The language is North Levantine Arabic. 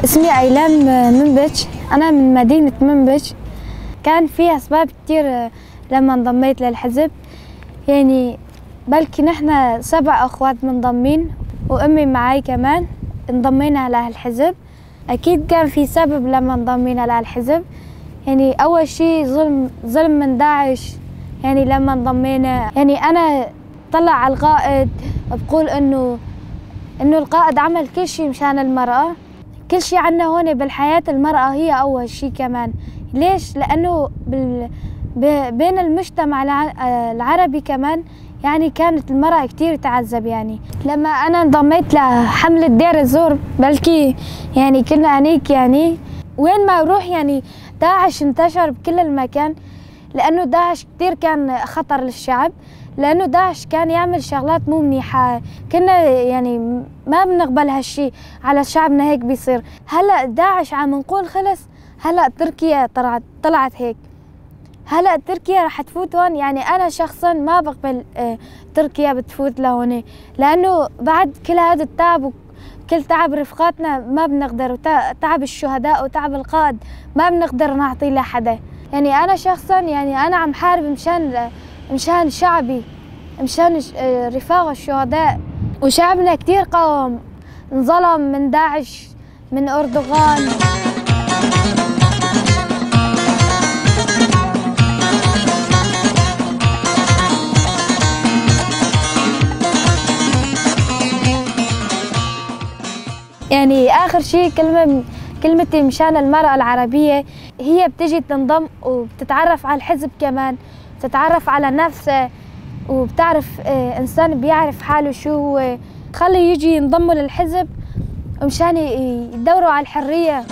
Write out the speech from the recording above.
اسمي أيلام منبج، أنا من مدينة منبج. كان في أسباب كتير لما انضميت للحزب، يعني بلكي نحن 7 أخوات منضمين وأمي معي كمان انضمينا لهالحزب. أكيد كان في سبب لما انضمينا لهالحزب، يعني أول شي ظلم من داعش، يعني لما انضمينا، يعني أنا طلع على القائد بقول إنه القائد عمل كل شي مشان المرأة، كل شي عنا هون بالحياة المرأة هي أول شي كمان. ليش؟ لأنه بين المجتمع العربي كمان يعني كانت المرأة كتير تعذب. يعني لما أنا انضميت لحملة دير الزور بلكي يعني كنا هنيك، يعني وين ما أروح يعني داعش انتشر بكل المكان، لأنه داعش كتير كان خطر للشعب، لأنه داعش كان يعمل شغلات مو منيحة، كنا يعني ما بنقبل هالشي على شعبنا هيك بيصير. هلأ داعش عم نقول خلص، هلأ تركيا طلعت هيك، هلأ تركيا رح تفوت هون. يعني أنا شخصا ما بقبل تركيا بتفوت لهون، لأنه بعد كل هذا التعب وكل تعب رفقاتنا ما بنقدر، وتعب الشهداء وتعب القائد ما بنقدر نعطيه لحدا. يعني أنا شخصا يعني أنا عم حارب مشان شعبي، مشان رفاق الشهداء، وشعبنا كتير قاوم، انظلم من داعش من أردوغان. يعني آخر شيء كلمتي مشان المرأة العربية، هي بتجي تنضم وبتتعرف على الحزب كمان، بتتعرف على نفسها وبتعرف إنسان بيعرف حاله شو هو، خلي يجي ينضموا للحزب ومشان يدوروا على الحرية.